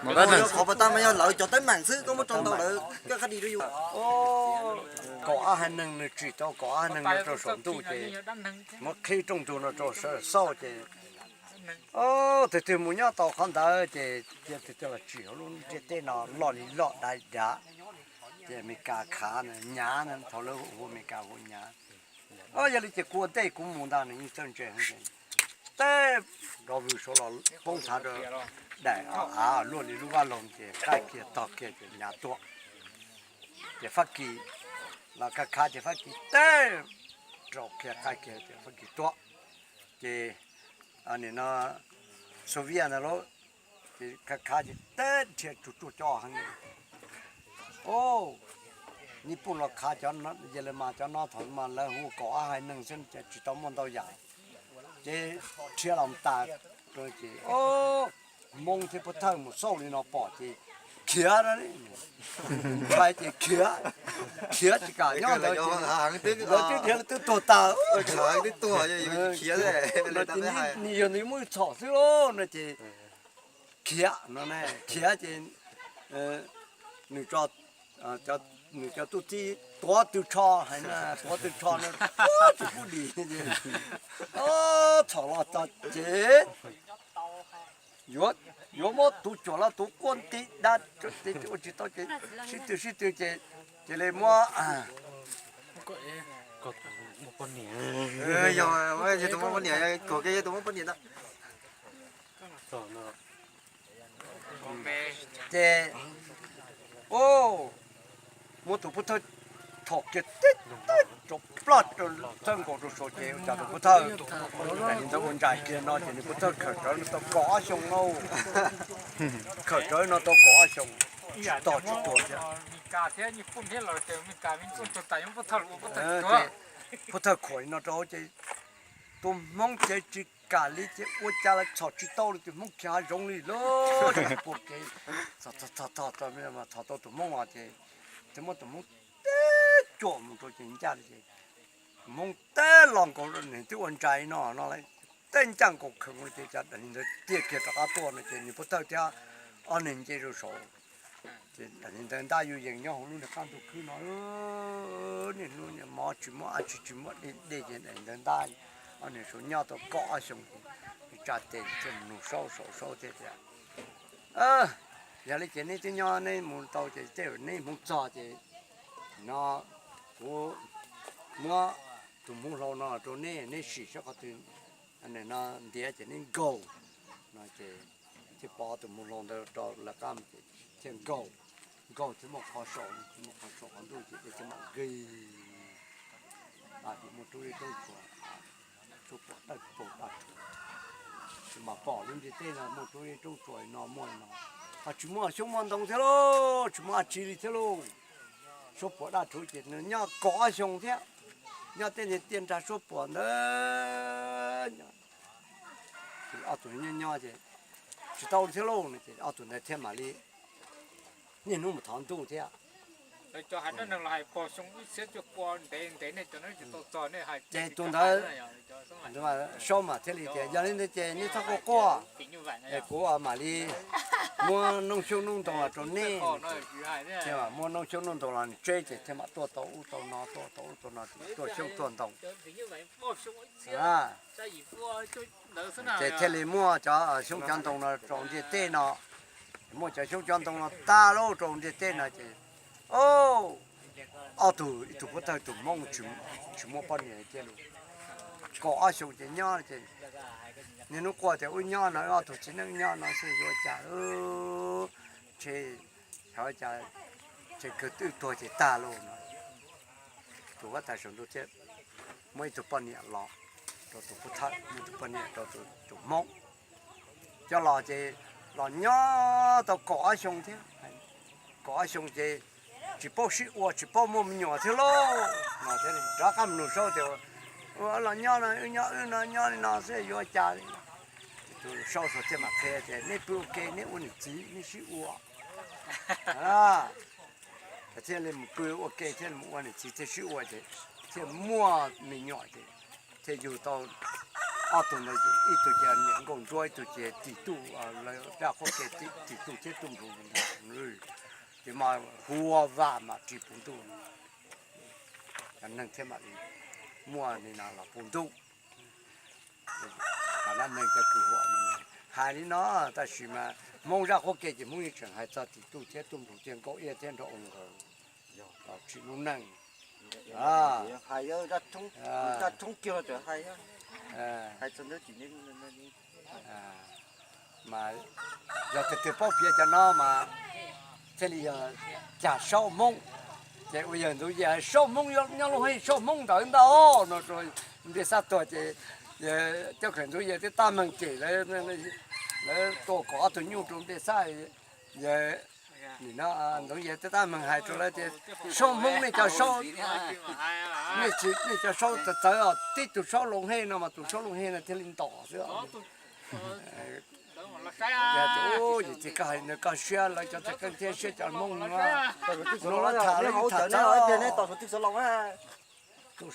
Qhov pas tag mas yog lawv cov teeb meem xwb, koj muab rau ntau lawv, koj qab di rau yus. Kaum ob haiv neeg nws tsim tau kaum ob haiv neeg no rau saum ntuj ces muab qhib rooj ntug no rau sawv xauj ces, o, tus twg mus nyob tau qhov ntawd ces cia tus twg los tsim hauv lub ntiaj teb no loj li loj dav dav. Ces Amelikas khav na, nyav na, thaum lawv hu Amelikas hu nyav. O, yog li ces kuv ua ntej kuv mus ntag, nws yeej txawj ntse heev. Teb nrov vwg saud los poob thav rau daim av luaj li lub vaj loog ces qaij kiag tog kiag ces nyav tuaj. Ces Fab Kis los khav khav ces Fab Kis teb rau kiag qaij kiag ces Fab Kis tuaj. Ces nim no Soviet ntawd lauj, ces khav khav ces teb nrhiav tsuj tsuaj cov heev. O, Nyij Pooj los khav cov, Yelemas cov no thaum mas lawv hu kaum ob haiv neeg xwb ces tsis tau muaj ntau yam. Ces nrhiav los tas rau ces, o, Hmoob thiab Pub Thawj mus xauj li no pom ces khiav, ntshai ces khiav, khiav tsis kam nyob ntawd ces lawv twb dhia twb tuag tas. Nws yog nws muaj ib txhom xwb lauj no ces khiav no, khiav ces nws, nws cov tub txib tuav tw tsho hais na, tuav tw tsho no tsis pub dim ces txhom los txog ces yuav muab tus cuam los tus quaj nti dab, ua tsis tau ces sib tw sib tw ces cia li muab, yog tus muaj poj niam, kuam kiag yog tus muaj poj niam ntag. Ces, o, muab tus Pub Thawj thom kiag tib teg rau ploj rau txawb nkaus rau saud ces ua cas tus Pub Thawj, daim niag ntawd ua ntsais kiag no ces nws Pub Thawj khawm rawv no tau kaum ob xyoo lauj. Khawm rawv no tau kaum ob xyoo, tsis tog tsis tuag thiab. Pub Thawj khuam li no rau ces tus Hmoob ces tsis kam li ces ua cas los txhom tsis tau li, tus Hmoob khiav hav zoov li lauj. Puag kev txhom txhom txhom tau tus Hmoob os ces thiaj muab tus Hmoob teb cuam mus rau ces ncaj li ces Hmoob teb los nkaus, nws twb ua ntsais no no lawm, teb ncaj nkaus khaws mus ces cov daim niag ntawd tiag kiag rov qab tuaj no ces nws Pub Thawj thiab ob niag nce rau saud. Ces daim niag ntawd ntab yuj yees nyob hauv lub niag qab ntuj khwb no, niaj hnub niaj hmo tsis muaj dab tsi, tsis muaj dej ces daim ntawd ntab, ob niag saud nyob tau kaum ob xyoo ces tsa tes thiaj mus saub saum saub thiab tias, yog li ces neb twb nyob neb mus tau ces tej zaum neb hmoov txog ces no kuv muab tus hmoov hlau no rau neb, neb sim saib qhov twg no ntiav ces neb nkaug no ces thiaj pov tus hmoov hlau ntawd rau lawv qab ces thiaj nkaug, nkaug thiaj muaj qhov saum, thiaj muaj qhov saum qhov ntuj ces dej thiaj mam nqig, ces muaj roob zeb roob tsuas, suab puam daj rhuv, ces mam pom lub ntiaj teb no muaj roob zeb roob tsuas no muaj no, ho tsis muaj xyoob muaj ntoo thiab lauj, tsis muaj dab tsi li thiab lauj. Suab puam daj rhuv ces nws nyob kaum ob xyoo thiab, nyob tej niag tiaj nrag suab puam ntawd. Ob tug nyob nyob ces tsis tau li thiab lauj no ces ob tug ntawd thiaj mam li niaj hnub mus thov ntuj thiab. Ces tus ntawd Saub mas thiaj li tias, yog li ntawd ces neb txhob quaj quaj, es kuv mam li muab noob xyoob noob ntoo los rau neb. Thiaj muab noob xyoob noob ntoo los nws tseb ces thiaj mam tuaj tau ub tau no, tuaj tau ub tau no, tuaj xyoob tuaj ntoo. Ces thiaj li muaj cov xyoob cov ntoo no rau ntiaj teb no, muaj cov xyoob cov ntoo no tag lauj rau ntiaj teb no ces, o, ob tug, ib tug Pub Thawj tus Hmoob tsis muaj poj niam kiag li, kaum ob xyoo ces nyob ces niaj hnub quaj tias wb nyob no, ob tug txiv neej nyob no xwb yuav cas, ntshe, cas, ntshe kawg twb tuag ces tag lauj no. Tus huab tais saum ntuj thiaj muab ib tug poj niam los rau tus Pub Thawj, muab ib tug poj niam rau tus Hmoob coj los ces los nyob tau kaum ob xyoo thiab. Kaum ob xyoo ces tsis paub sib ua, tsis paub muaj me nyuam thiab lauj no thiaj li rov qab mus nug Saub tias, los nyob no wb nyob wb no nyob li no xwb yuav cas li. Tus Saub thiaj mam qhia tias neb pw ua ke, neb ua niam txiv neb sib ua. Thiaj li mus pw ua ke thiaj li mus ua niam txiv thiaj sib ua ces thiaj muaj me nyuam ces thiaj yug tau Ob tug ntawd ib tug ces niam nkauj ntsuab, ib tug ces tim tuj, zaj qhuab ke tim tuj thiab tuj nplus. Ces mas hu ua Vam mas ris puv ntuj. Cov neeg thiaj mam li muaj li no los puv ntuj. Cov neeg cov kws huam hais li no, tab sis mas Hmoob zaj qhuab ke ces Hmoob yeej tseem hais txog tim tuj thiab tuj nplus thiab nkauj iab thiab nraug nkawd tsim lub neej. Mas yog tus twg paub piav cov no mas thiaj li yog Cag Saub Hmoob. Ces ua yawg Ntxoov Yias, Saub Hmoob nyob Looj Hej, Saub Hmoob ntawd ntag no rau Npliaj Xab tuag ces Coj Khaim Ntxoov Yias twb tab meeg cem lawv, lawv tua kom ob tug nyuj rau Npliaj Xab. Yawg nim no Ntxoov Yias twb tab meeg hais rau lawv tias, Saub Hmoob nej cov saub, nej cov saub txawv txawv os, tib tug saub Looj Hej no mas tus saub Looj Hej no thiaj li ntom xwb. Yog tias, yog tias koj hais nws koj siab lawv cov txawj keeb thiab siab cov Hmoob no, tham lawv tham txawv. Tus saub